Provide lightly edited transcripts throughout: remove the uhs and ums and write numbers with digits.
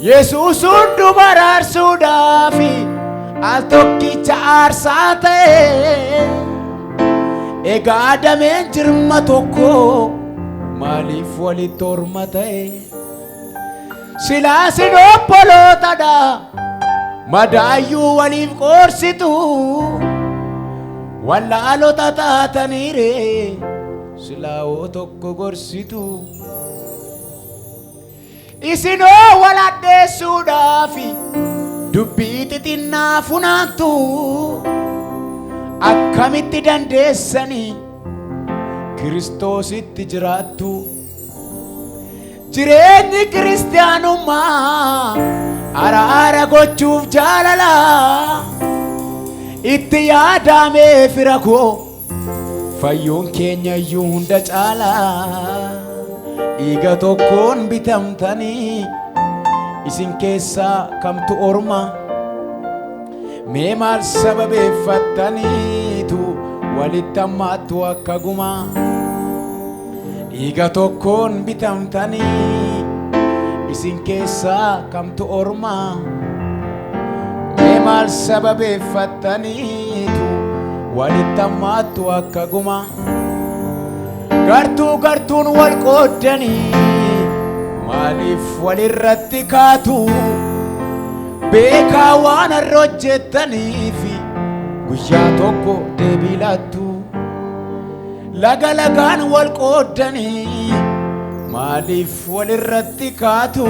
Yesuus hunduma araarsuudhaaf al tokkicha aarsaa ta'e. Egaa dameen jirma tokko maaliif walitti orma ta'e? Silaasin obbolootadha madaayyuu waliif qoorsitu. Wallaalota taataniire silaawoo tokko gorsitu. Isinoo wal addeessuudhaaf dubbii xixinnaa funaantu. Akkamitti dandeessanii Kiristoositti jiraattu? Jireenyi kiristiyaanummaa araara gochuuf jaalala. Itti yaadamee fira koo fayyuun keenya iyyuu hunda caala. Dhiiga tokkoon bitamtanii isin keessaa kamtu orma? Mee maal sababeeffattaniitu walitti hammaattu akka gumaa? Dhiiga tokkoon bitamtanii isin keessaa kamtu orma? Mee maal sababeeffattaniitu walitti hammaattu akka gumaa? Gartuu gartuun wal qooddanii maaliif walirratti kaatu? Beekaa waan har'a hojjettaniif guyyaa tokko deebii laattu. Laga lagaan wal qooddanii maaliif walirratti kaatu?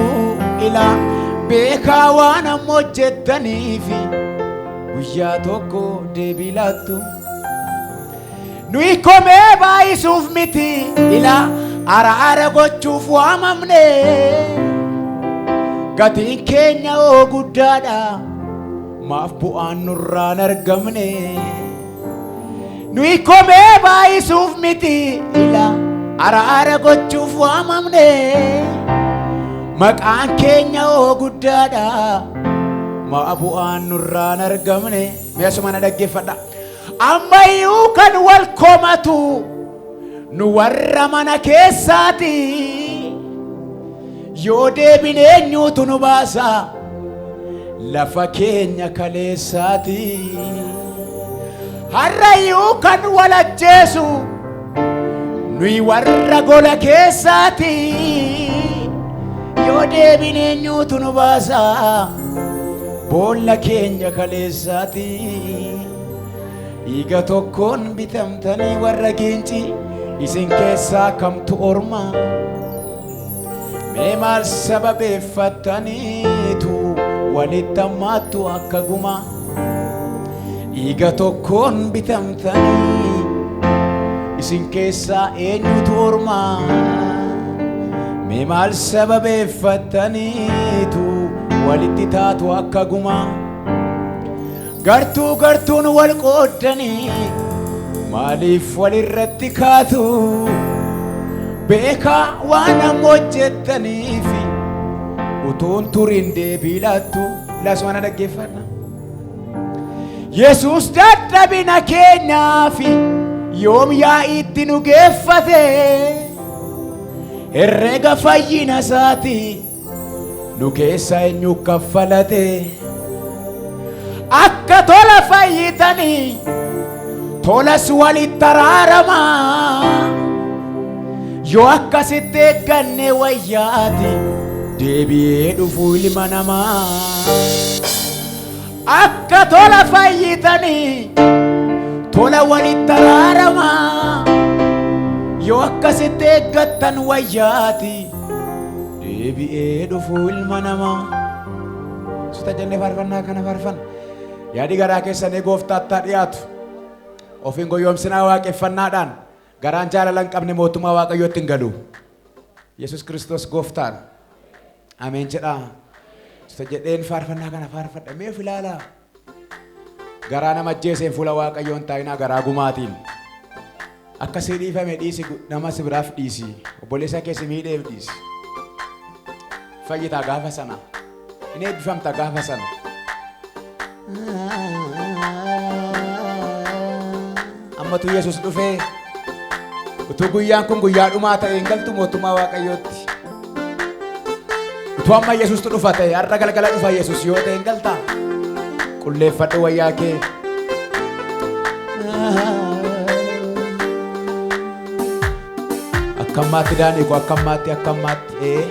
Ilaa beekaa waan amma hojjettaniif guyyaa tokko deebii laattu. Nuyi komee baay'isuuf miti ilaa araara gochuuf waamamne. Gatiin keenya oo guddaadha maaf bu'aan nurraan argamne. Nuyi komee baay'isuuf miti ilaa araara gochuuf waamamne. Maqaan keenya oo guddaadha maa bu'aan nurraan argamne. Mee asuma na dhaggeeffadha. Ammayyuu kan wal komatu nu warra mana keessaati. Yoo deebine eenyuutu nu baasa lafa keenya kaleessaati. Har'ayyuu kan wal ajjeesu nuyi warra gola keessaati. Yoo deebine eenyuutu nu baasa boolla keenya kaleessaati. Dhiiga tokkoon bitamtanii warra giincii isin keessaa kamtu orma? Mee maal sababeeffattaniitu walitti hammaattu akka gumaa? Dhiiga tokkoon bitamtanii isin keessaa eenyutu orma? Mee maal sababeeffattaniitu walitti taatu akka gumaa? Gartuu gartuun wal qooddanii maaliif walirratti kaatu? Beekaa waan amma hojjettaniif utuun turin deebii laattu. Laasuma na dhaggeeffadha. Yesuus dadhabina keenyaaf yoom yaa'iitti nu geeffate? Herrega fayyina isaati nu keessa eenyu kaffalate? Akka tola fayyitanii tolas walitti araaramaa. Yoo akkasitti eegganne wayyaati deebi'ee dhufuu ilma namaa. Akka tola fayyitanii tola walitti araaramaa. Yoo akkasitti eeggattan wayyaati deebi'ee dhufuu ilma namaa. Suuta jennee faarfannaa kana faarfanna. Yaadi garaa keessanii gooftaatti haa dhiyaatu. Ofiin goyoomsinaa waaqeffannaadhaan garaan jaalala hin qabne mootummaa Waaqayyootti hin galu. Yesus Kiristoos gooftaadha. Ameen jedhaa. Suuta jedheen faarfannaa kana faarfadha. Mee of ilaalaa. Garaa nama ajjeeseen fuula Waaqayyoo hin taa'inaa garaa gumaatiin. Akka si dhiifame dhiisi, nama si biraaf dhiisi. Obboleessa kee si miidheef dhiisi. Fayyitaa gaafa sana. Hin eebbifamta gaafa sana. Ammatu Yesus dhufee utuu guyyaan kun guyyaa dhumaa ta'e hin galtu mootummaa Waaqayyootti. Utuu amma Yesuustu dhufa ta'e, har'a galgala dhufa Yesuus yoo ta'e hin galtaa? Qulleeffadhu wayyaa kee. Akka ammaatti daanii koo, akka ammaatti, akka ammaatti. Ee.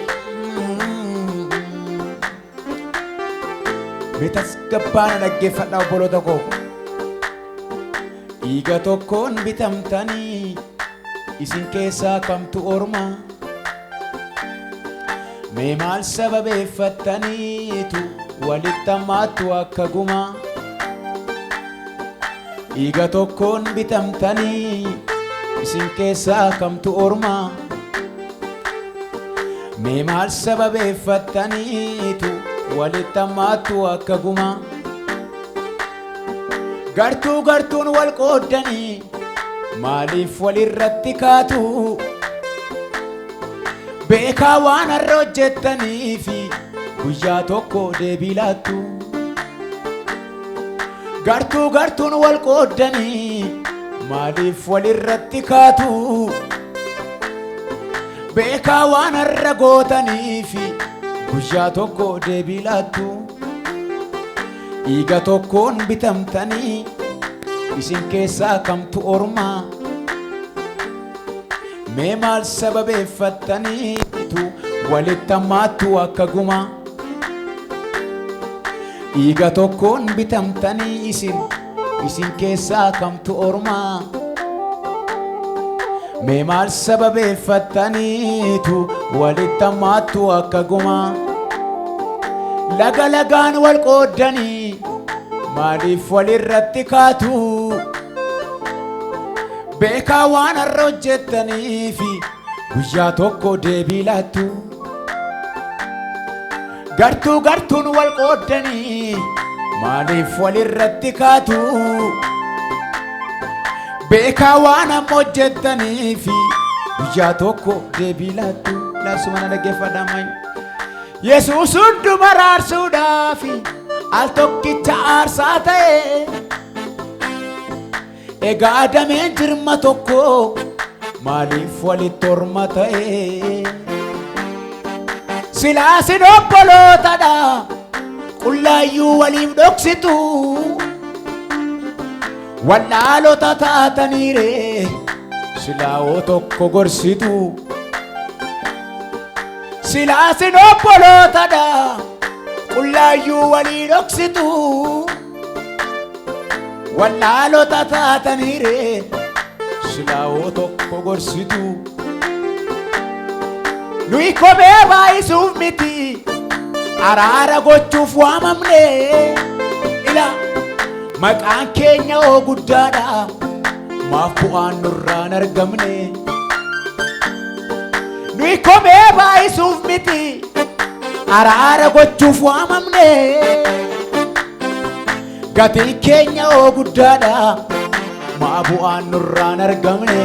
Mee tasgabbaana dhaggeeffadhaa obboloota koo. Dhiiga tokkoon bitamtanii isin keessaa kamtu orma? Mee maal sababeeffattaniitu walitti hammaattu akka gumaa? Dhiiga tokkoon bitamtanii isin keessaa kamtu orma? Mee maal sababeeffattaniitu walitti hammaattu akka gumaa? Gartuu gartuun wal qooddanii maaliif walirratti kaatu? Beekaa waan har'a hojjettanii fi guyyaa tokko deebii laattu. Gartuu gartuun wal qooddanii maaliif walirratti kaatu? Beekaa waan har'a gootanii fi guyyaa tokko deebii laattu. Dhiiga tokkoon bitamtanii isin keessaa kamtu ormaa? Mee maal sababeeffattaniitu walitti hammaattu akka gumaa? Dhiiga tokkoon bitamtanii isin keessaa kamtu ormaa? Mee maal sababeeffattaniitu walitti hammaattu akka gumaa? Laga lagaan wal qooddanii maaliif walirratti kaatu? Beekaa waan har'a hojjettanii fi guyyaa tokko deebii laattu. Gartuu gartuun wal qooddanii maaliif walirratti kaatu? Beekaa waan amma hojjettanii fi guyyaa tokko deebii laattu. Laasuma na dhaggeeffadhaa ammayyu. Yesuus hunduma raarsuudhaaf al tokkicha aarsaa ta'e. Egaa dameen jirma tokko maaliif walitti orma ta'e? Silaasin obbolootadha, qullaayyuu waliif dhoksitu. Wallaalota taataniire silaa'oo tokko gorsitu. Silaasin obbolootadha, qullaayyuu walii dhoksitu. Wallaalota taataniire silaa'oo tokko gorsitu. Nuyi kophee baay'isuuf miti, araara gochuuf waamamne. Ila maqaan keenya oo guddaadha, maaf bu'aan nurraan argamne? Nuyi kophee baay'isuuf miti, araara gochuuf waamamne. Gatiin keenya oo guddaadha, maa bu'aan nurraan argamne?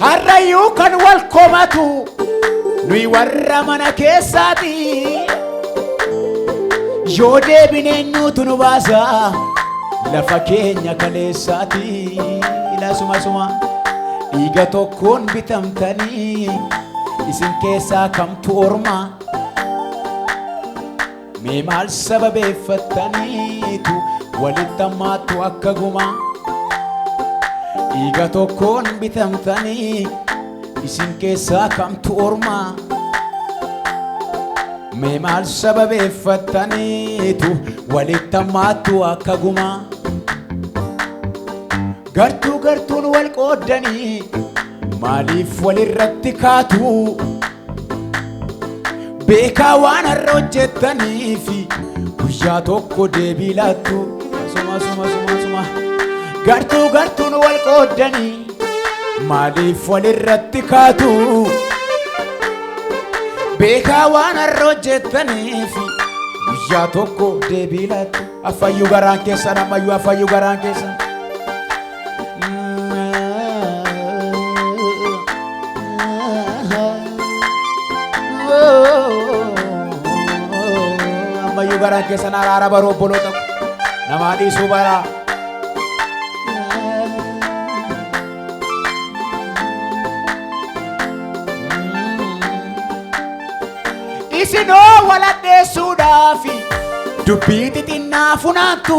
Har'ayyuu kan wal komatu nuyi warra mana keessaati. Yoo deebine eenyutu nu baasa lafa keenya kaleessaati? Ila suma suma dhiiga tokkoon bitamtanii isin keessaa kamtu orma? Mee maal sababeeffattaniitu walitti hammaattu akka gumaa? Dhiiga tokkoon bitamtanii isin keessaa kamtu orma? Mee maal sababeeffattaniitu walitti hammaattu akka gumaa? Gartuu gartuun wal qooddanii maaliif walirratti kaatu? Beekaa waan har'a hojjettanii fi guyyaa tokko deebii laattu. Suma suma suma suma gartuu gartuun wal qooddanii maaliif walirratti kaatu? Beekaa waan har'a hojjettanii fi guyyaa tokko deebii laattu. Affayyuu garaan keessan ammayyuu, affayyuu garaan keessan. Ammayyuu garaan keessan araara baruu, obboloota namaa dhiisuu baraa. Isinoo waladheessuudhaaf dubbii xixinnaa funaantu.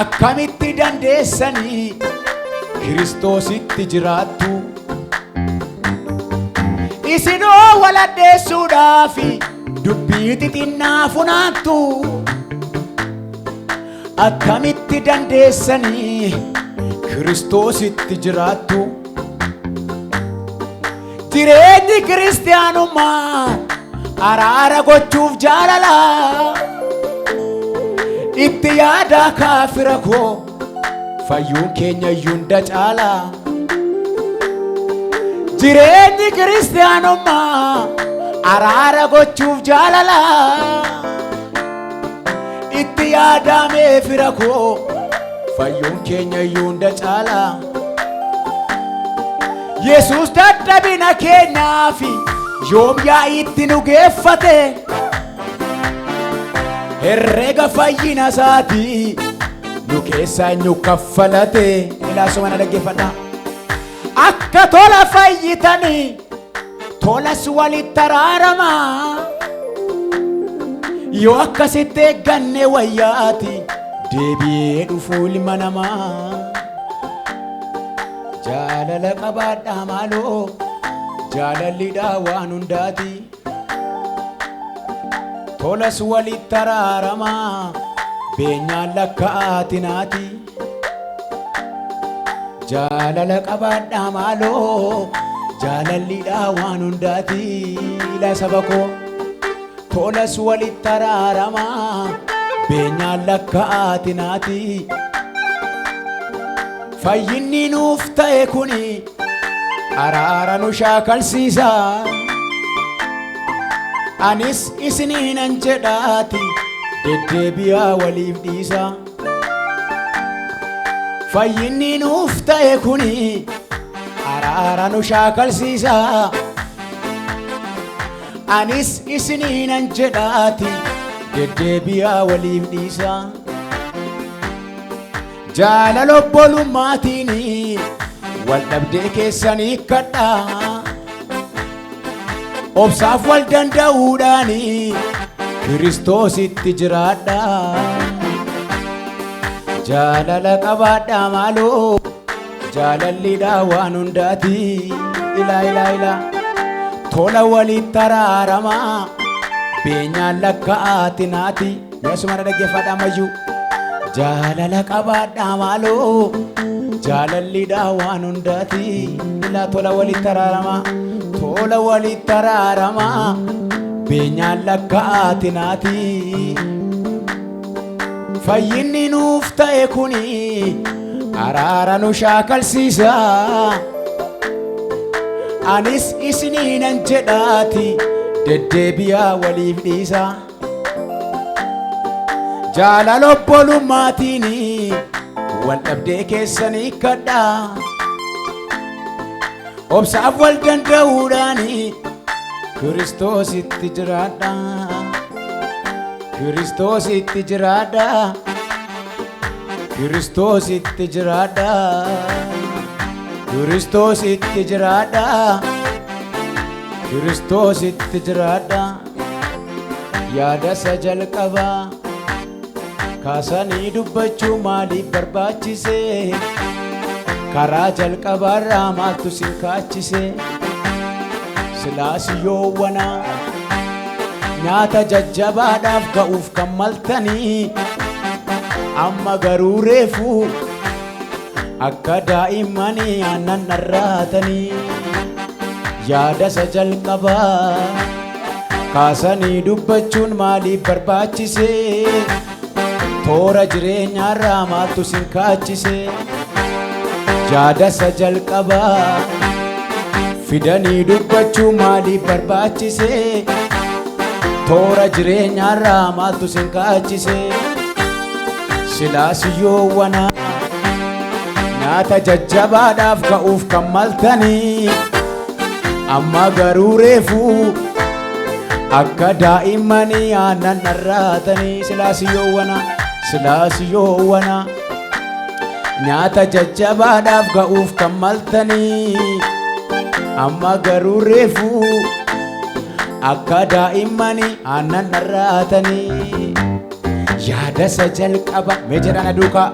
Akkamitti dandeessanii Kiristoositti jiraattu? Isinoo waladheessuudhaaf dubbii xixinnaa funaantu. Akkamitti dandeessanii Kiristoositti jiraattu? Jireenyi kiristiyaanummaa araara gochuuf jaalala. Itti yaadaa kaafira koo, fayyuun keenya iyyuu hunda caala. Jireenyi kiristiyaanummaa araara gochuuf jaalala. Itti yaadamee fira koo, fayyuun keenya iyyuu hunda caala. Yesuus dadhabina keenyaaf yoom yaa'iitti nu geeffate? Herrega fayyina isaatii nu keessaa eenyu kaffalate? Ilaasuma na dhaggeeffadhaa. Akka tola fayyitanii tolas walitti araaramaa. Yoo akkasitti eegganne wayyaati deebi'ee dhufuu ilma namaa. Jaalala qabaadhaa maaloo, jaalalliidhaa waan hundaati. Tolas walitti araaramaa, beenyaan lakkaa'atinaati. Jaalala qabaadhaa maaloo, jaalalliidhaa waan hundaati. Ilaa saba koo, tolas walitti araaramaa, beenyaan lakkaa'atinaati. Fayyinni nuuf ta'e kuni araara nu shaakalsiisa. Anis isiniinan jedhaati, deddeebi'aa waliif dhiisa. Fayyinni nuuf ta'e kuni araara nu shaakalsiisa. Anis isiniinan jedhaati, deddeebi'aa waliif dhiisa. Jaalala obbolummaatiin wal dhabdee keessanii kadhaa. Obsaaf wal danda'uudhaan Kiristoositti jiraadhaa. Jaalala qabaadhaa maaloo, jaalalliidhaa waan hundaati. Ilaa, ilaa, ilaa. Tola walitti araaramaa, beenyaan lakkaa'atinaati. Mi'asuma na dhaggeeffadhaa ammayyuu. Jaalala qabaadhaa maaloo, jaalalliidhaa waan hundaati. Ilaa, tola walitti araaramaa, tola walitti araaramaa, beenyaan lakkaa'atinaati. Fayyinni nuuf ta'e kuni araara nu shaakalsiisa. Anis isiniinan jedhaati, deddeebi'aa waliif dhiisa. Jaalala obbolummaatiin wal dhabdee keessanii kadhaa. Obsaaf wal danda'uudhaan Kiristoositti jiraadhaa. Kiristoositti jiraadhaa. Kiristoositti jiraadhaa. Kiristoositti jiraadhaa. Kiristoositti jiraadhaa. Yaada isa jalqabaa kaasanii dubbachuu maaliif barbaachise? Karaa jalqabaarraa maaltu sin kaachise? Silaas yoowwanaa nyaata jajjabaadhaaf ga'uuf kan maltanii, amma garuu reefuu akka daa'immanii aannan dharraatanii. Yaada isa jalqabaa kaasanii dubbachuun maaliif barbaachise? Toora jireenyaarraa maaltu sin kaachise? Yaada isa jalqabaa fidanii dubbachuu maaliif barbaachise? Toora jireenyaarraa maaltu sin kaachise? Silaas yoowwanaa nyaata jajjabaadhaaf ka'uuf kan maltanii, amma garuu reefuu akka daa'immanii aannan dharraatanii. Silaas yoowwanaa, silaas yoowwanaa nyaata jajjabaadhaaf ga'uuf kan maltanii, amma garuu reefuu Akka daa'immanii aannan dharraatanii yaada isa jalqaba mee jedhan aduukaa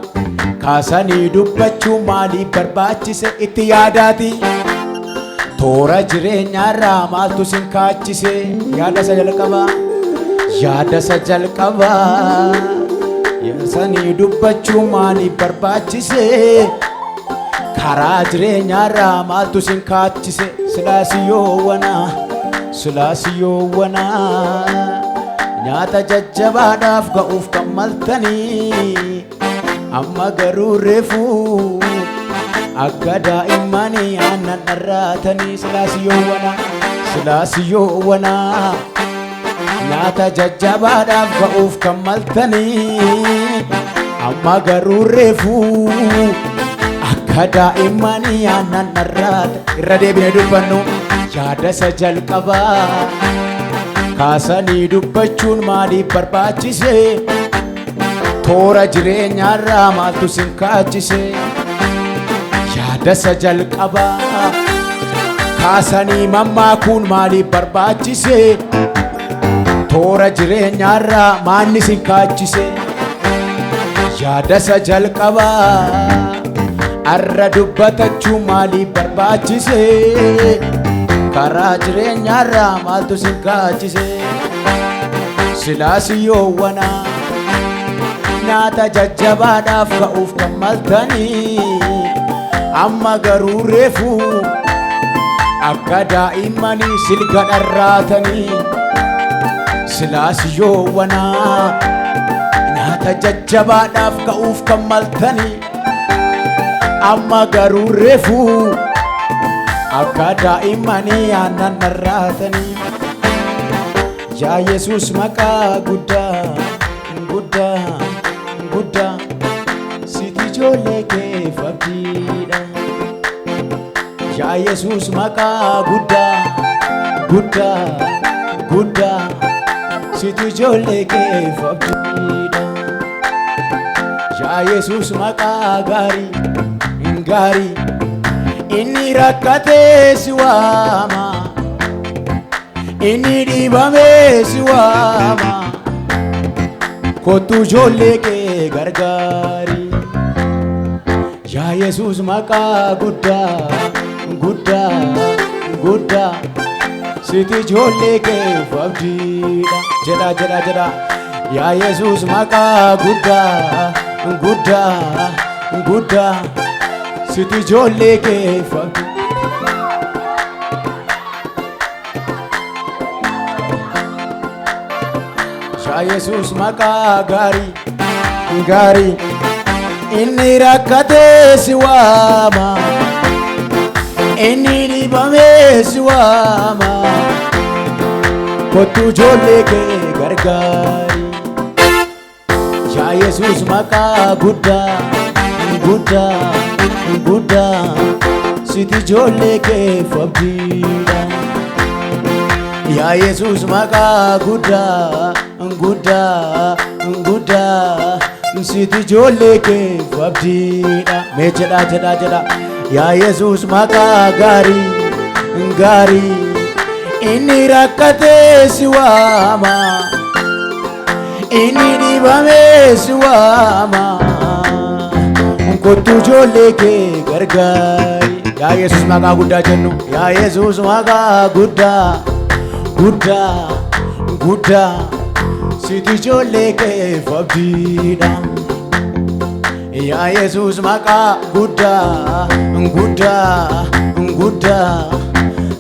kaasanii dubbachuu maaliif barbaachise itti yaadaati. Toora jireenyaarraa maaltu sin kaachise yaada isa jalqabaa yaada isa jalqabaa yaasanii dubbachuu maaliif barbaachise karaa jireenyaarraa maaltu sin kaachise silaas yoowwanaa silaas yoowwanaa nyaata jajjabaadhaaf ga'uuf kan maltanii amma garuu reefuu akka daa'immanii aannan dharraatanii silaas yoowwanaa silaas yoowwanaa nyaata jajjabaadhaaf ga'uuf kan maltanii amma garuu reefuu akka daa'immanii aannan dharraata irra deebinee dubbannu yaada isa jalqabaa kaasanii dubbachuun maaliif barbaachise toora jireenyaarraa maaltu sin kaachise yaada isa jalqabaa kaasanii mammaakuun maaliif barbaachise toora jireenyaarraa maanni sin kaachise yaada isa jalqabaa arra dubbatachuu maaliif barbaachise karaa jireenyaarraa maaltu sin kaachise silaas yoowwanaa nyaata jajjabaadhaaf ga'uuf kan maltanii amma garuu reefuu akka daa'immanii silga dharraatanii silaas yoowwanaa nyaata jajjabaadhaaf ga'uuf kan maltanii amma garuu reefuu akka daa'immanii aannan dharraatanii yaa Yesuus maqaa guddaa guddaa guddaa siti ijoollee keef abdiidha. Yaa Yesuus maqaa guddaa guddaa guddaa siti ijoollee keef abdiidha. Yaa Yesuus maqaa gaarii gaarii inni rakkatee si waama inni dhiibamee si waama kottu ijoollee kee gargaari. Yaa Yesuus maqaa guddaa guddaa guddaa siti ijoollee keef abdiidha jedha jedha jedha. Yaa Yesuus maqaa guddaa guddaa guddaa siti ijoollee keef abdiidha. Yaa Yesuus maqaa gaarii gaarii inni rakkatee si waama inni dhiibamee si waama kottu ijoollee kee gargaari. Yaa Yesuus maqaa guddaa guddaa guddaa siti ijoollee keef abdiidha. Yaa Yesuus maqaa guddaa guddaa guddaa siti ijoollee keef abdiidha. Mee jedhaa jedhaa jedhaa. Yaa Yesuus maqaa gaarii gaarii inni rakkatee si waama inni dhiibamee si waama kottu ijoollee kee gargaari. Yaa Yesuus maqaa guddaa jennu. Yaa Yesuus maqaa guddaa guddaa guddaa siti ijoollee keef abdiidha. Yaa Yesuus maqaa guddaa guddaa guddaa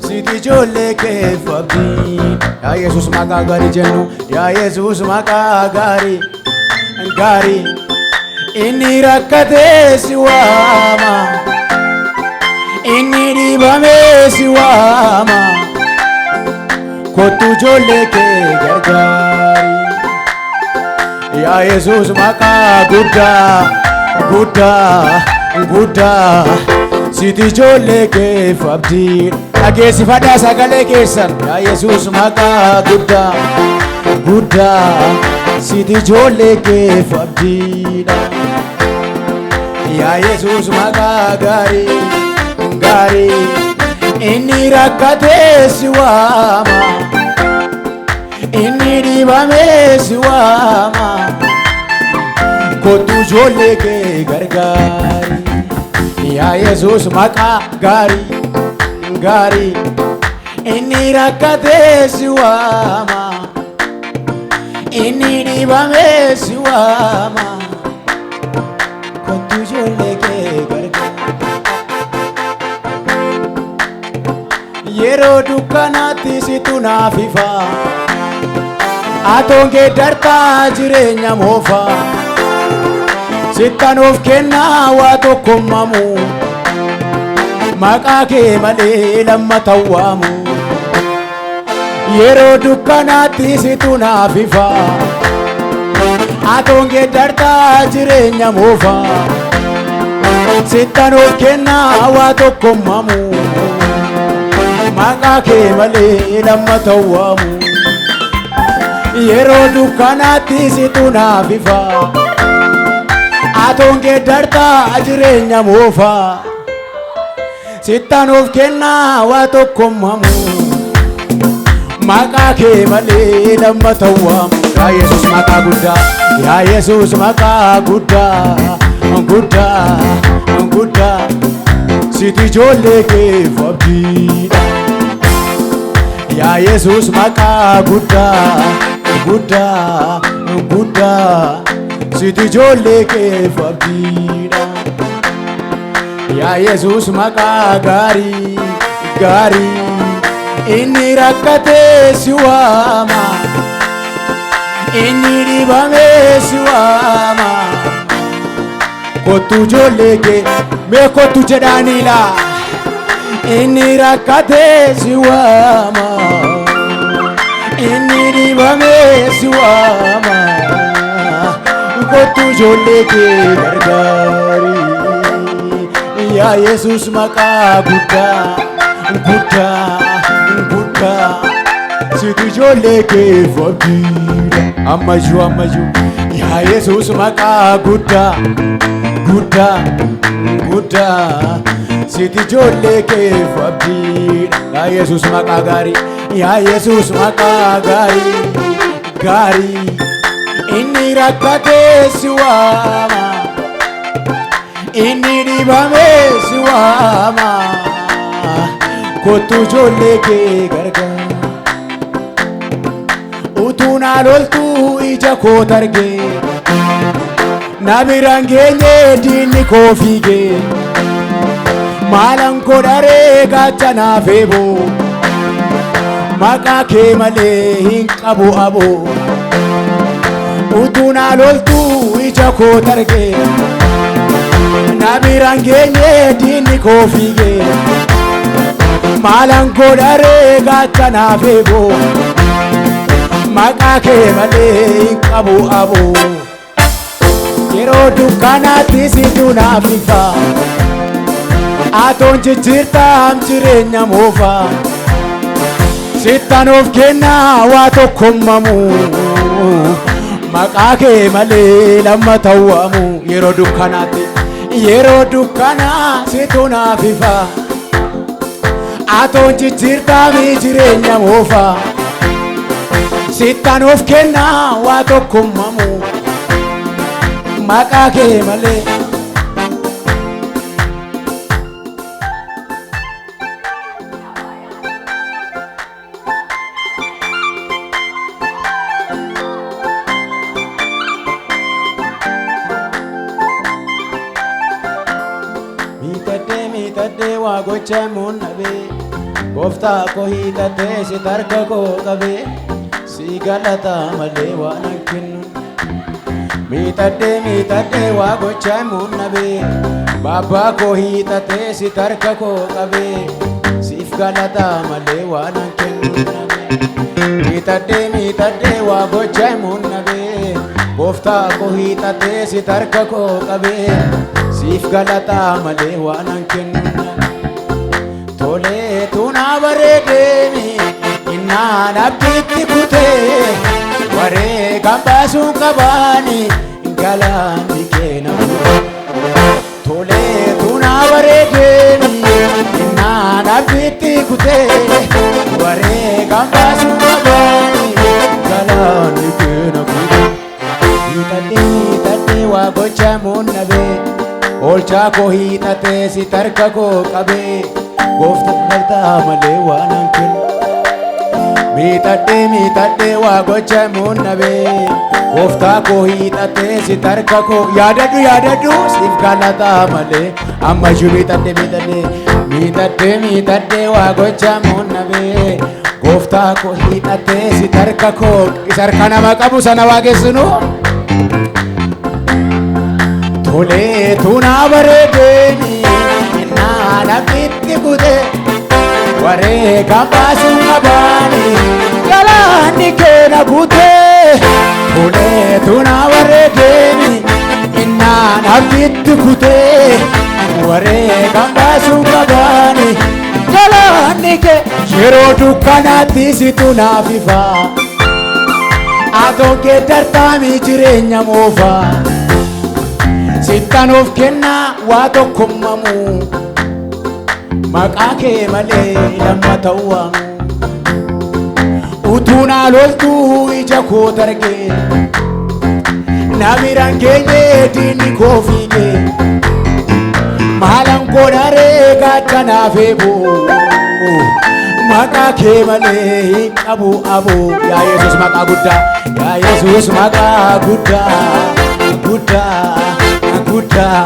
siti ijoollee keef abdiidha. Yaa Yesuus maqaa gaarii jennu. Yaa Yesuus maqaa gaarii gaarii inni rakkatee si waama inni dhiibamee si waama kottu ijoollee kee gargaari. Yaa Yesuus maqaa guddaa guddaa guddaa siti ijoollee keef abdiidha. Dhageessifadhaa sagalee keessan. Yaa Yesuus maqaa guddaa guddaa siti ijoollee keef abdiidha. Yaa Yesuus maqaa gaarii gaarii inni rakkatee si waama dhibamee si waama, kottu ijoollee kee gargaari. Yaa Yesuus maqaa gaarii gaarii, inni rakkatee si waama, inni dhibamee si waama, kottu ijoollee kee gargaari. Yeroo dukkanaatti situ naaf ifa, atoon geeddartaa jireenya moofaa. Sittan of kennaa waa tokkommamu, maqaa kee malee lammata waamu. Yeroo dukkanaatti situ naaf ifa, atoon geeddartaa jireenya moofaa. Sittan of kennaa waa tokkommamu, maqaa kee malee lammata waamu. Yeroo dukkanaatti situ naaf ifa, atoon geeddartaa jireenya moofaa. Sittan of kennaa waa tokkommamu, maqaa kee malee lammata waamu. Yaa Yesuus maqaa guddaa, yaa Yesuus maqaa guddaa guddaa guddaa, siti ijoollee keef abdiidha. Yaa Yesuus maqaa guddaa guddaa guddaa, siti ijoollee keef abdiidha. Yaa Yesuus maqaa gaarii gaarii, inni rakkatee si waama, inni dhibamee si waama, kottu ijoollee kee, mee kottu jedhaaniila. Inni rakkatee si waama, inni dhibamee si waama, kottu ijoollee kee gargaari. Yaa Yesuus maqaa guddaa guddaa guddaa, situ ijoollee keef abdiidha. Ammayyuu ammayyuu, yaa Yesuus maqaa guddaa guddaa guddaa, situ ijoollee keef abdiidha. Yaa Yesuus maqaa gaarii, yaa Yesuus maqaa gaarii gaarii, inni rakkatee si waama, inni dhibamee si waama, kottu ijoollee kee gargaar. Utuu naa loltuu ija koo targee, na biraan geenye diinni koo fiigee, maalan godharee gaachanaaf eeboo, maqaa kee malee hin qabu aboo. Utuu naa loltuu ija koo targee, na biraan geenye diinni koo fiigee, maalan godharee gaachanaaf eeboo, maqaa kee malee hin qabu aboo. Yeroo dukkanaatti situ naaf ifa, atoon jijjiirtaam jireenya moofaa. Sittan of kennaa waa tokkommamu, maqaa kee malee lammata waamu. Yeroo dukkanaatti, yeroo dukkanaa situ naaf ifa, atoon jijjiirtaami jireenya moofaa. Sittan of kennaa waa tokkommamu, maqaa kee malee. Miidhagdee miidhagdee waa gocha himuun dhabee, gooftaa koo hiixattee si tarka koo qabee, si galata malee waan an kennu. Miidhagdee miidhagdee waa gocha himuun dhabee, baabbaa koo hiixattee si tarka koo qabee, siif galata malee waan an kennu. Miidhagdee miidhagdee waa gocha himuun dhabee, gooftaa koo hiixattee si tarka koo qabee, siif galata malee waan an kennu. Toleetu na bareedeemi innaan abdiitti kutee, wareegam baasuun qabaani galaanni kee na guute. Toleetu na bareedeemi innaan abdiitti kutee, wareegam baasuun qabaani galaanni Oolchaa koo hiixatee si tarka koo qabee goofta galtaa malee waan an kennu. Miixadhee miixadhee waa gocha himuun dhabee gooftaa koo hiixatee si tarka koo yaadadhu yaadadhu siif galataa malee ammayyuu miixadhee miixadhee miixadhee miixadhee waa gocha himuun dhabee gooftaa koo hiixatee si tarka koo isa harka nama qabu sana waaqessinu. Toleetu naa bareedeeni innaa namitti kutee wareegam baasuun qabaani galaanni keena guutee. Toleetu naa bareedeeni innaa namitti kutee wareegam baasuun qabaani galaanni kee yeroo dukkanaatti situ naaf ifaa atoon geeddartaami jireenya moofaa. Sittan of kennaa waa tokkommamu maqaa kee malee lammata waamu. Utuu naa loltuu ija koo targee na biraan geenye diinni koo fiigee maalan godharee gaachanaaf eeboo maqaa kee malee hin qabu aboo. Yaa Yesuus maqaa guddaa, yaa Yesuus maqaa guddaa guddaa guddaa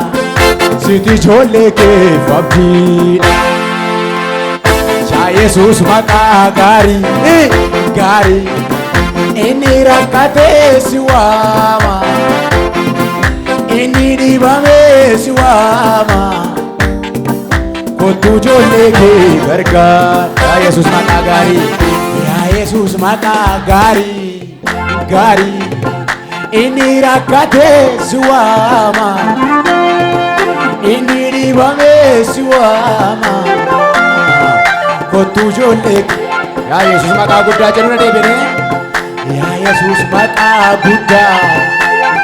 siti ijoollee keef abdiidha. Yaa Yesuus maqaa gaarii gaarii inni rakkatee si waama inni dhibamee si waama kottu ijoollee kee gargaar. Yaa Yesuus maqaa gaarii, yaa Yesuus maqaa gaarii gaarii inni rakkatee si waama inni dhibamee si waama kottu ijoollee kee. Yaa Yesuus maqaa guddaa jedhu na deebinee. Yaa Yesuus maqaa guddaa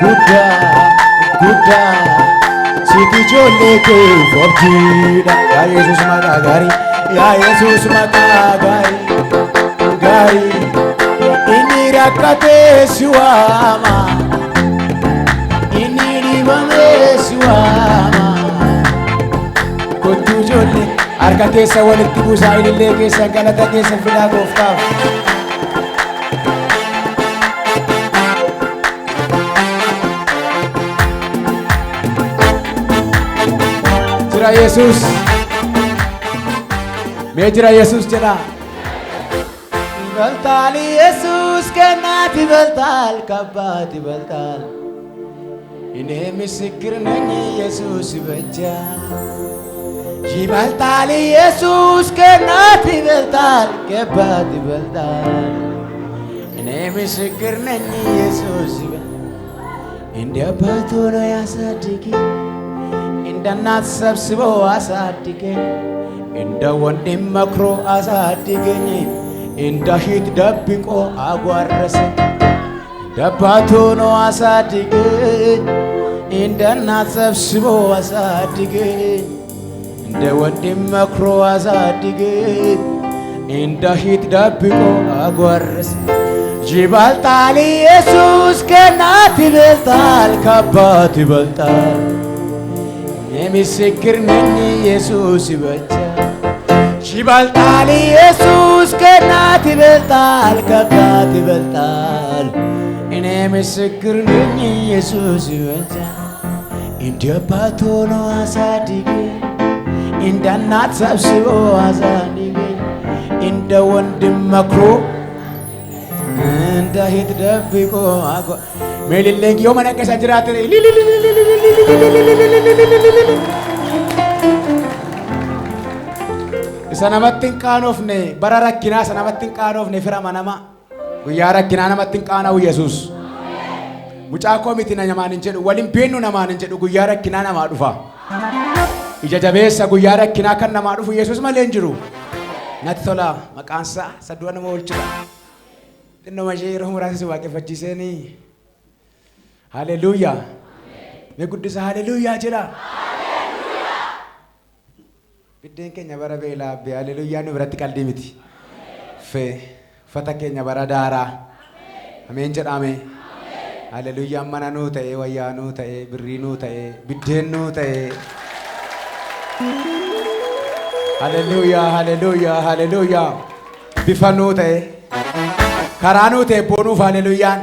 guddaa guddaa siti ijoollee keef abdiidha. Yaa Yesuus maqaa gaarii, yaa Yesuus maqaa gaarii gaarii inni rakkatee si waama inni dhibamee si waama kottu ijoollee. Harka keessa walitti buusaa ilillee keessa galata keessa fidaa gooftaaf. Jira Yesuus. Mee jira Yesuus jedhaa. ይበልጣል ኢየሱስ ከእናት ይበልጣል ከአባት ይበልጣል። እኔ ምስክር ነኝ ኢየሱስ ይበጃል። ይበልጣል ኢየሱስ ከእናት ይበልጣል ከአባት ይበልጣል። እኔ ምስክር ነኝ ኢየሱስ ይበልጣል። እንደ አባት ሆኖ ያሳድገኝ፣ እንደ እናት ሰብስቦ አሳድገኝ፣ እንደ ወንድም መክሮ አሳድገኝ፣ እንደ እህት ደብቆ አጓረሰኝ። እንደ አባት ሆኖ አሳድገኝ፣ እንደ እናት ሰብስቦ አሳድገኝ፣ እንደ ወንድም መክሮ አሳድገኝ፣ እንደ እህት ደብቆ አጓረሰኝ። ይበልጣል ኢየሱስ ከእናት ይበልጣል ከአባት ይበልጣል። የምስክር ነኝ ኢየሱስ ይበልጣል። ይበልጣል ኢየሱስ ከእናት ይበልጣል ከአባት ይበልጣል። እኔ ምስክር ነኝ ኢየሱስ ይበልጣል። እንደ አባት ሆኖ አሳድገኝ፣ እንደ እናት ሰብስቦ አሳድገኝ፣ እንደ ወንድም መክሮ እንደ እህት ደብቆ አጓ Meelillee yoo mana keessa jiraate isa namatti hin qaanofne bara rakkinaa isa namatti hin qaanofne fira manama guyyaa rakkinaa namatti hin qaana'u Yesuus. Mucaa koo miti namaan hin jedhu waliin beennu namaan hin jedhu guyyaa rakkinaa namaa dhufa. Ija jabeessa guyyaa rakkinaa kan namaa dhufu Yesuus malee hin jiru. Natti tola maqaan isaa isa du'a nama oolchudha. Xinnoma ishee yeroo muraasa si waaqeffachiiseenii. Haleluuyaa. Mee guddisa haleluuyaa jedha. Biddeen keenya bara beelaa abbee haleluuyaa nu biratti qalbii miti. Fee uffata keenya bara daaraa. Ameen jedhame. Haleluuyyaan mana nuu ta'ee wayyaa nuu ta'ee birrii nuu ta'ee biddeen nuu ta'ee. Haleluuyaa, haleluuyaa, haleluuyaa. Bifa nuu ta'e, karaa nuu ta'e boonuuf haleluuyaan.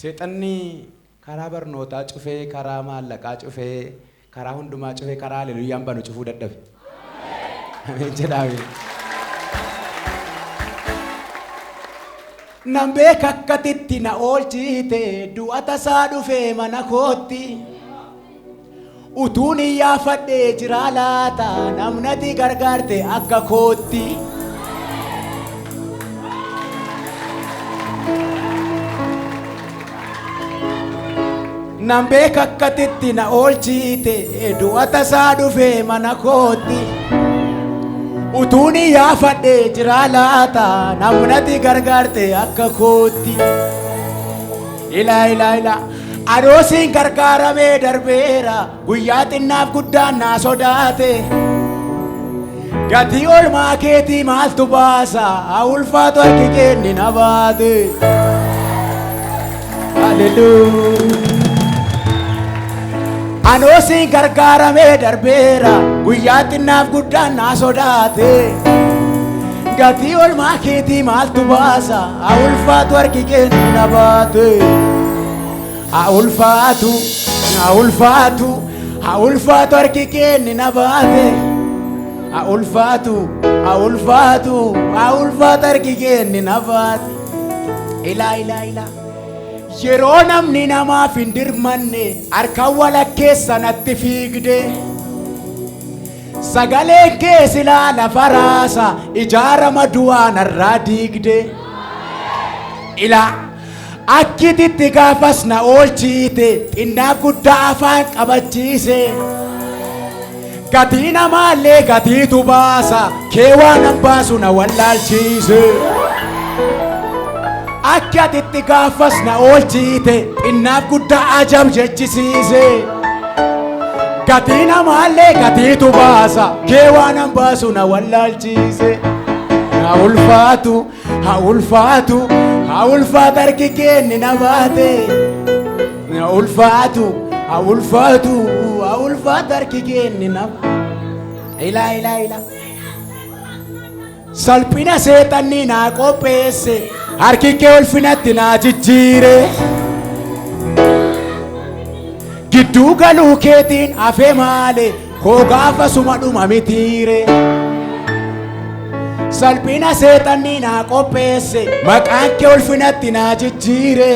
Seexanni karaa barnootaa cufee, karaa maallaqaa cufee, karaa hundumaa cufee, karaa haleluuyaan banu cufuu dadhabe. Ameen jedhaame. Nan beeka akkatitti na oolchite du'a tasaa dhufee mana kootti. Utuun iyyaafadhee jira laata namnati gargaarte akka kootti. Nan beeka akkatitti na oolchite du'a tasaa dhufee mana kootti. Utuun iyyaafadhee jira laata namnati gargaarte akka kootti. Ilaa ilaa ilaa. Adoosiin gargaaramee darbeera guyyaa xinnaaf guddaan naa sodaate. Gatii olmaa keetii maaltu baasa haa ulfaatu harki keenni na baate. Haleluuyaa. Anoosiin gargaaramee darbeera guyyaa xinnaaf guddaan naa sodaate. Gatii olmaa keetii maaltu baasa haa ulfaatu harki keenni na baate. Haa ulfaatu, haa ulfaatu, haa ulfaatu harki keenni na baate. Haa ulfaatu, haa ulfaatu, haa ulfaatu harki keenni na baate. Ilaa ilaa ilaa. Yeroo namni namaaf hin dirmanne harkaan walakkeessa natti fiigde. Sagaleen kee silaa lafa raasa ijaarama du'aa narraa diigde. Ilaa akkititti gaafas na oolchite xinnaaf guddaa afaan qabachiise. Gatii namaallee gatiitu baasa kee waan an baasu na wallaalchiise. Akki atitti gaafas na oolchite xinnaaf guddaa ajab jechisiise. Gatii namaallee gatiitu baasa kee waan an baasu na wallaalchiise. Haa ulfaatu, haa ulfaatu, haa ulfaatu harki keenni na baate. Haa ulfaatu, haa ulfaatu, haa ulfaatu harki keenni na. Ilaa ilaa ilaa. Salphina seexanni naa qopheesse harki kee ulfinatti naa jijjiire. Gidduu galuu keetiin hafe maale koo gaafa suma dhuma mitiire. Salphina seexanni naa qopheesse maqaan kee ulfinatti naa jijjiire.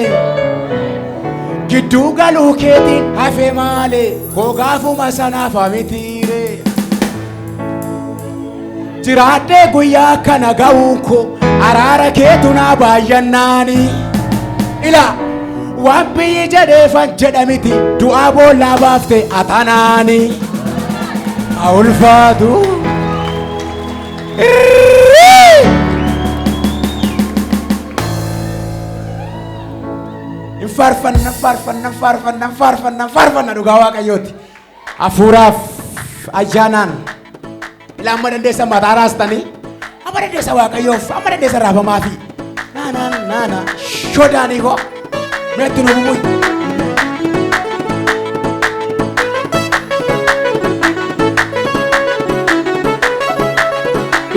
Gidduu galuu keetiin hafe maale koo gaafuma sanaaf mitiire. Jiraadhee guyyaa kana ga'uun koo araara keetu naa baay'annaani. Ilaa waan biyyi jedheefan jedha miti du'aa boollaa baafte atanaani. Haa ulfaatu. Hin faarfanna faarfanna faarfanna faarfanna faarfanna dhugaa Waaqayyooti. Hafuuraaf ayyaanaan ilaa amma dandeessa mataa raastanii amma dandeessa Waaqayyoof amma dandeessa raafamaa fi naana naana shodaanii koo meetti nu bumuyi.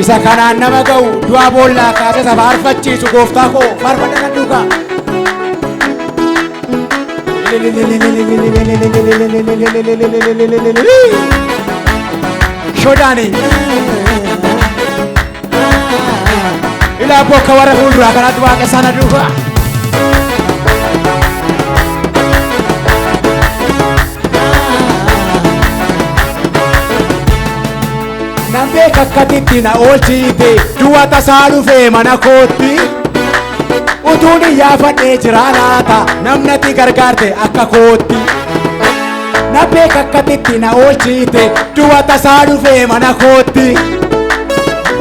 Isa kanaan nama ga'u du'a boollaa kaasee isa faarfachiisu gooftaa koo faarfadha nan duukaa. Shodaani. Ilaa bokka warra fuulduraa kanaatti waaqa sana duukaa. Nan beeka akkatitti na oolchite du'a tasaa dhufee mana kootti. Utuun iyyaafadhee jira laata namnati gargaarte akka kootti. Na beeka akkatitti na oolchite du'a tasaa dhufee mana kootti.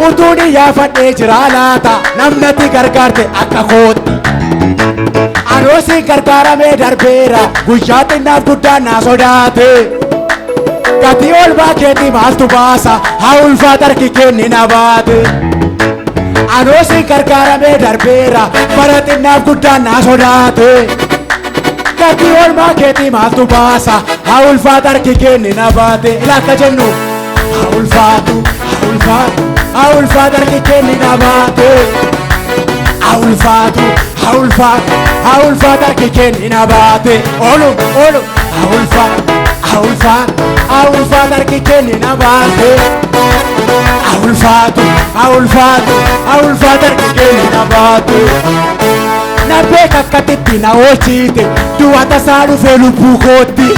Utuun iyyaafadhee jira laata namnati gargaarte akka kootti. Anoo gargaaramee darbeera guyyaa xinnaaf guddaan na sodaate. Gatii ol baakeetii maaltu baasa haa ulfaata harki kenni na baate. Anoo siin gargaaramee darbeera bara xinnaaf guddaan na sodaate. Gatii ol baakeetii maaltu baasa haa ulfaata harki kenni na baate. Ilaa akka jennu. Haa ulfaatu, haa ulfaatu, haa ulfaatu harki kee na baate. Haa ulfaatu, haa ulfaatu, haa ulfaatu harki kee na baate. Olu, olu, haa ulfaatu, haa ulfaatu, haa ulfaatu harki kee na baate. Haa ulfaatu, haa ulfaatu, haa ulfaatu harki kee na baate. Na beeka akkatitti na oolchite, du'a tasaa dhufee lubbuu kootti.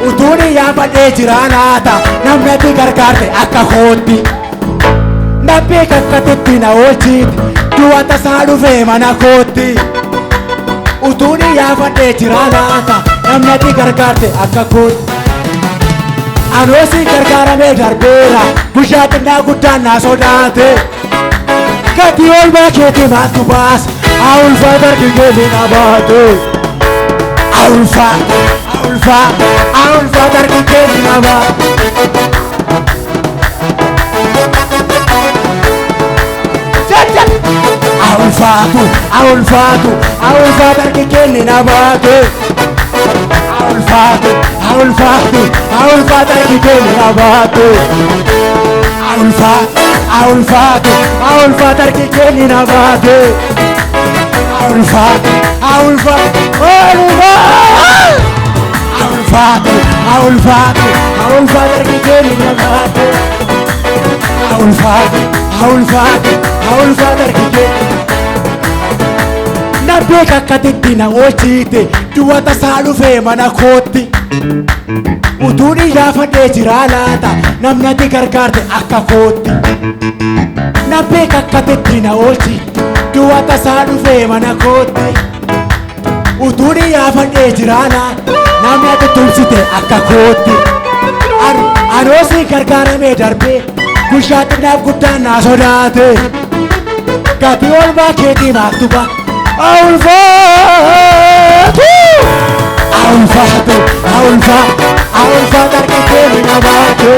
Utuun yaafadhee jira laata, namni ati gargaarte akka kootti. Na beeka akkatitti na oolchite, du'a tasaa dhufee mana kootti. Utuun yaafadhee jira laata, namni ati gargaarte akka kootti. Anoosi gargaaramee darbeera, guyyaa xinnaa guddaan na sodaate. Gatii oolmaa keetii maaltu baasa? Haa ulfaatu harki kee na baate. Haa ulfaatu, haa ulfaatu, haa ulfaatu harki kee na baate. Haa ulfaatu, haa ulfaatu, haa ulfaatu harki kee na baate. Haa ulfaatu, haa ulfaatu, haa ulfaatu harki kee na baate. Haa ulfaatu, haa ulfaatu, haa ulfaatu harki kee na baate. Haa ulfaatu, haa ulfaatu, haa ulfaatu. Haa ulfaatu, haa ulfaatu, haa ulfaatu harki kee na baate. Haa ulfaatu, haa ulfaatu, haa ulfaatu harki kee. Na beeka akkatitti na oolchite, du'a tasaa dhufee mana kootti. Utuun yaafadhee jira laata, namni ati gargaarte akka kootti. Na beeka akkatitti na oolchite, du'a tasaa dhufee mana kootti. Utuun yaafadhee jira laata, namni ati tumsite akka kootti. Anoosi gargaaramee darbee, guyyaa xinnaaf guddaan na sodaate. Gatii oolmaa keetii maaltu ba'a? Haa ulfaatu, haa ulfaatu, haa ulfaatu, haa ulfaatu harki kee na baate.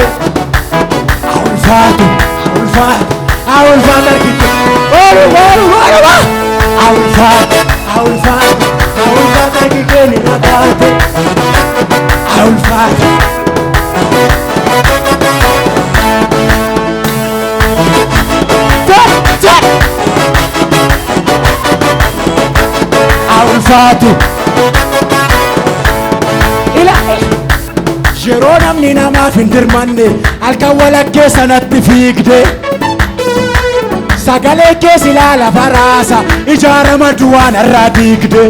Haa ulfaatu, haa ulfaatu, haa ulfaatu harki kee. Oolu, oolu, oolu, haa ulfaatu, haa ulfaatu, haa ulfaatu harki kee na baate. Haa ulfaatu. Haa ulfaatu. Ila yeroo namni namaaf hin dirmanne halkan walakkee sanatti fiigde. Sagalee kees ilaala faraasa ijaarama duwwaan irraa diigde.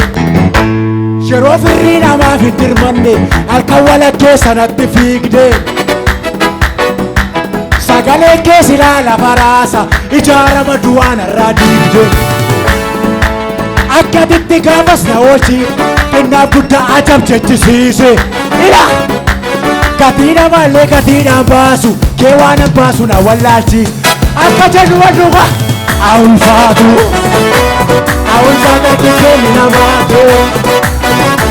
Yeroo firrii namaaf hin dirmanne halkan walakkee sanatti fiigde. Sagalee kees ilaala faraasa ijaarama duwwaan irraa diigde. Akkatitti gaafas na oolchi xinnaa guddaa ajab jechisiise. Ila gatii namallee gatiidhaan baasu kee waan baasu na wallaalchiise. Akka jedhu walluqa haa ulfaatu, haa ulfaatu harki kee na baate.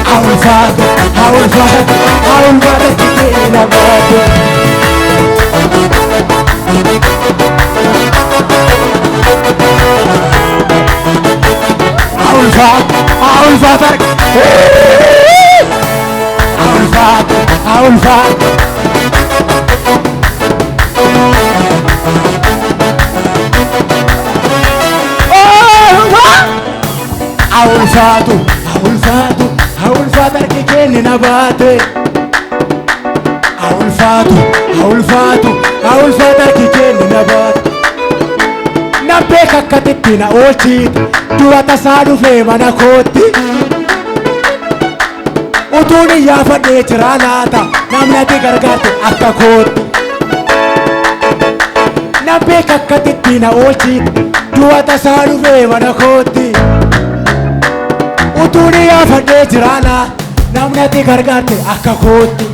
Haa ulfaatu, haa ulfaatu, haa ulfaatu harki kee na baate. Haa ulfaatu, haa ulfaatu harki. Haa ulfaatu, haa ulfaatu. Haa ulfaatu, haa ulfaatu, haa ulfaatu harki kee na baate. Haa ulfaatu, haa ulfaatu, haa ulfaatu harki kee na baate. Na beeka akkatitti na oolchite, du'a tasaa dhufee mana kootti. Utuun yaafadhee jira laata, namni ati gargaarte akka kootti. Na beeka akkatitti na oolchite, du'a tasaa dhufee mana kootti. Utuun yaafadhee jira laata, namni ati gargaarte akka kootti.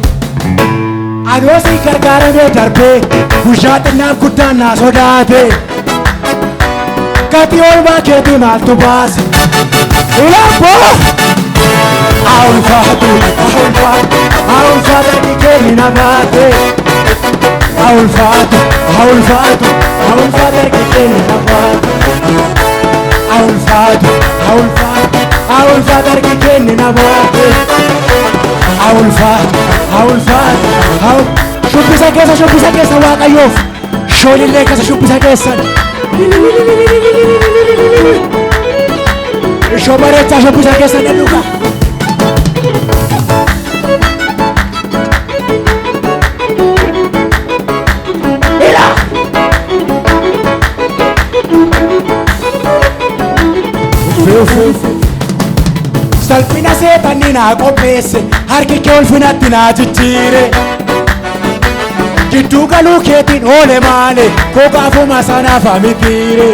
Anoosi gargaaramee darbee, guyyaa xinnaaf guddaan na sodaate. Gatii oolmaa keetii maaltu baase? Ilaamboo! Haa ulfaatu, haa ulfaatu, haa ulfaatu harki kee na baate. Haa ulfaatu, haa ulfaatu, haa ulfaatu harki kee na baate. Haa ulfaatu, haa ulfaatu, haa ulfaatu harki kee na baate. Haa ulfaatu, haa ulfaatu, haa Shubbisa keessa, shubbisa keessa Waaqayyoof. Shoolillee keessa shubbisa keessan. Ishoo bareechaa shubbisa keessa nan dhuga. Ila! Uffee uffee uffee. Salphina seexanni naa qopheesse harki kee ulfinatti naa jijjiire. Gidduu galuu keetiin oole maale koo gaafuma sanaaf mitiire.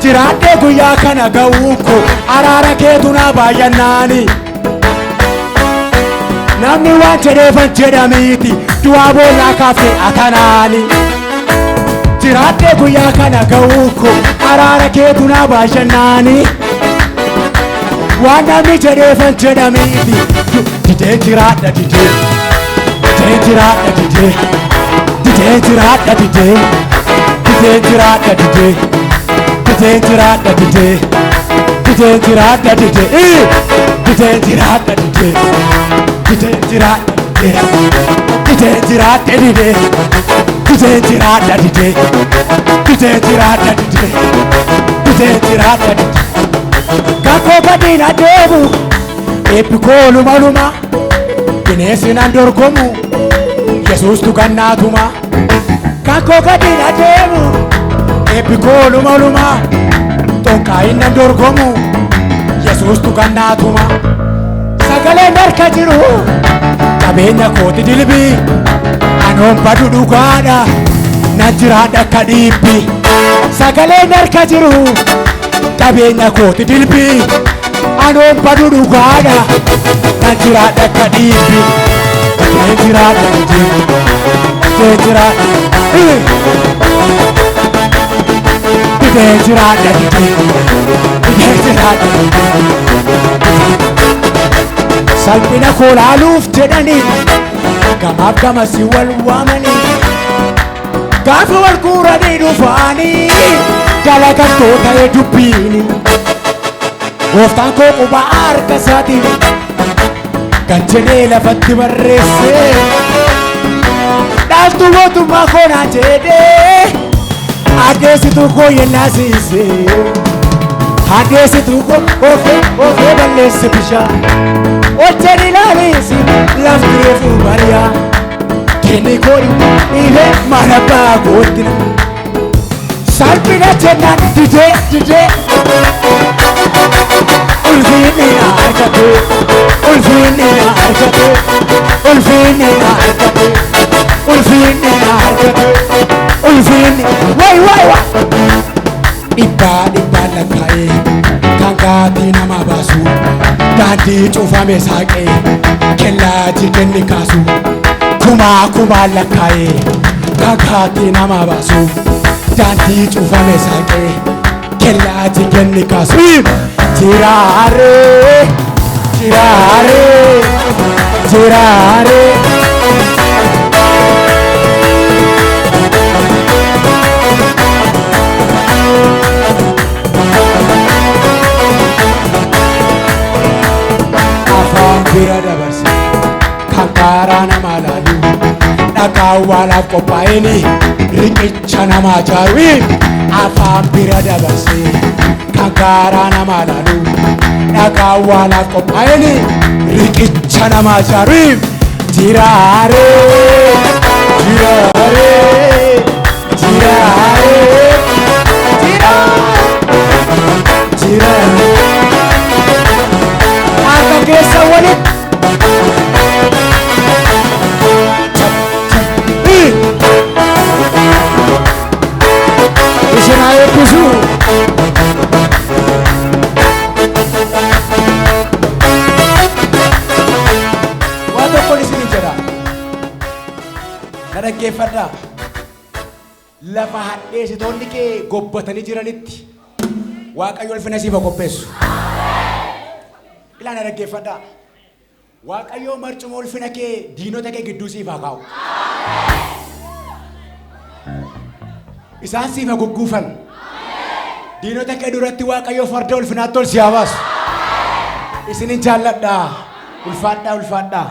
Jiraadhee guyyaa kana ga'uun koo araara keetu naa baay'annaani. Namni waan jedheefan jedhamiiti du'aa boollaa kaaftee atanaani. Jiraadhee guyyaa kana ga'uun koo araara keetu naa baay'annaani. Waan namni jedheefan jedhamiiti didee jiraadha didee. Didee jiraadha didee. Didee jiraadha didee. Didee jiraadha didee. Didee jiraadha didee. Didee jiraadha didee. Didee jiraadha didee. Didee jiraadha didee. Didee jiraadha didee. Didee jiraadha didee. Didee jiraadha didee. Didee jiraadha didee. Kakoo gadiin adeemu eebbi koo luma luma bineensi nan dorgomu Yesuustu gannaatuma. Kakoo gadiin adeemu eebbi koo luma luma xonqaayin nan dorgomu Yesuustu gannaatuma. Sagaleen harka jiru qabeenya kooti dilbii anoon badu dhugaadha nan jiraadha akka dhiibbi. Sagaleen harka jiru qabeenya kooti dilbii anoon badu dhugaadha nan jiraadha akka dhiibbi. Didee jiraadha didee. Didee jiraadha. Didee jiraadha didee. Didee jiraadha didee. Salphina koo laaluuf jedhanii gamaaf gamasi wal waamanii gaafa wal guuranii dhufaanii galagaltoota dubbiini. Gooftaan koo quba harka isaatiin kan jedhee lafatti barreesse dhaaltuu mootummaa koo naan jedhee addeessituu koo yennaasiise addeessituu koo ofee ofee balleesse bishaan hojjeen ilaalisi lafti reefuu bari'aa kenni koo dhiibee mana abbaa kootti na salphina jennaan didee didee ulfinni na argate ulfinni na argate ulfinni na argate ulfinni na argate ulfinni way way way dhibbaa dhibbaan lakkaa'ee kan gaatii nama baasu daandii cufame saaqee kellaa jigenni kaasu kumaa kumaan lakkaa'ee kan gaatii nama baasu daandii cufame saaqee kellaa jigenni kaasu jiraaree jiraaree jiraaree. Afaan bira dabarse kan karaa namaa laalu dhagaa awwaalaaf qophaa'een riqicha namaa jaaru afaan bira dabarse kan karaa namaa laalu dhagaa awwaalaaf qophaa'een riqicha namaa jaaru jiraaree jiraaree jiraaree jiraaree jiraaree harka keessa walitti. Isin haa eebbisu. Waa tokkoon isiniin jedha. Na dhaggeeffadhaa. Lafa hadheessitoonni kee gobbatanii jiranitti Waaqayyo ulfina siif haa qopheessu. Ilaa na dhaggeeffadhaa. Waaqayyo marcuma ulfina kee diinota kee gidduu siif haa kaa'u. Isaan siif haa gugguufan. Diinota kee duratti Waaqayyo farda ulfinaatti ol si haa baasu. Isinin jaalladha. Ulfaadhaa ulfaadhaa.